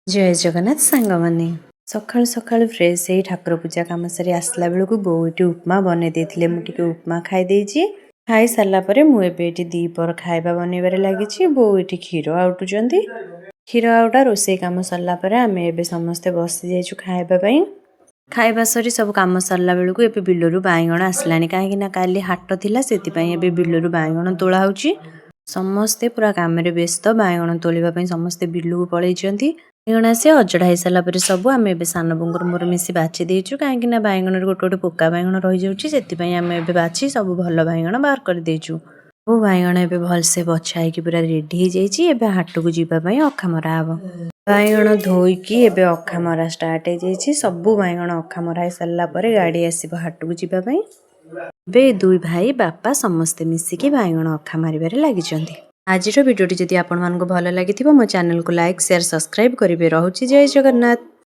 ଜୟ ଜଗନ୍ନାଥ ସାଙ୍ଗମାନେ। ସକାଳୁ ସକାଳୁ ଫ୍ରେଶ୍ ହେଇ ଠାକୁର ପୂଜା କାମ ସାରି ଆସିଲା ବେଳକୁ ବୋଉ ଏଠି ଉପମା ବନେଇ ଦେଇଥିଲେ। ମୁଁ ଟିକେ ଉପମା ଖାଇ ଦେଇଛି। ଖାଇ ସାରିଲା ପରେ ମୁଁ ଏବେ ଏଠି ଦ୍ୱିପହର ଖାଇବା ବନେଇବାରେ ଲାଗିଛି। ବୋଉ ଏଠି କ୍ଷୀର ଆଉଟୁଛନ୍ତି। କ୍ଷୀର ଆଉଟା ରୋଷେଇ କାମ ସରିଲା ପରେ ଆମେ ଏବେ ସମସ୍ତେ ବସି ଯାଇଛୁ ଖାଇବା ପାଇଁ। ଖାଇବା ସରି ସବୁ କାମ ସରିଲା ବେଳକୁ ଏବେ ବିଲରୁ ବାଇଗଣ ଆସିଲାଣି, କାହିଁକି ନା କାଲି ହାଟ ଥିଲା, ସେଥିପାଇଁ ଏବେ ବିଲରୁ ବାଇଗଣ ତୋଳା ହେଉଛି। ସମସ୍ତେ ପୁରା କାମରେ ବ୍ୟସ୍ତ। ବାଇଗଣ ତୋଳିବା ପାଇଁ ସମସ୍ତେ ବିଲକୁ ପଳେଇଛନ୍ତି। ବାଇଗଣ ଆସି ଅଜଡ଼ା ହେଇସାରିଲା ପରେ ସବୁ ଆମେ ଏବେ ସାନ ବୋଉଙ୍କର ମୋର ମିଶି ବାଛି ଦେଇଛୁ, କାହିଁକି ନା ବାଇଗଣରେ ଗୋଟେ ଗୋଟେ ପୋକା ବାଇଗଣ ରହିଯାଉଛି। ସେଥିପାଇଁ ଆମେ ଏବେ ବାଛି ସବୁ ଭଲ ବାଇଗଣ ବାହାର କରିଦେଇଛୁ। ସବୁ ବାଇଗଣ ଏବେ ଭଲସେ ବଛା ହେଇକି ପୁରା ରେଡି ହେଇଯାଇଛି। ଏବେ ହାଟକୁ ଯିବା ପାଇଁ ଅଖା ମରା ହବ। ବାଇଗଣ ଧୋଇକି ଏବେ ଅଖା ମରା ଷ୍ଟାର୍ଟ ହେଇଯାଇଛି। ସବୁ ବାଇଗଣ ଅଖା ମରା ହେଇସାରିଲା ପରେ ଗାଡ଼ି ଆସିବ ହାଟକୁ ଯିବା ପାଇଁ। ଏବେ ଦୁଇ ଭାଇ, ବାପା ସମସ୍ତେ ମିଶିକି ବାଇଗଣ ଅଖା ମାରିବାରେ ଲାଗିଛନ୍ତି। ଆଜିର ଭିଡ଼ିଓଟି ଯଦି ଆପଣମାନଙ୍କୁ ଭଲ ଲାଗିଥିବ, ମୋ ଚ୍ୟାନେଲକୁ ଲାଇକ୍, ସେୟାର, ସବସ୍କ୍ରାଇବ୍ କରିବେ। ରହୁଛି, ଜୟ ଜଗନ୍ନାଥ।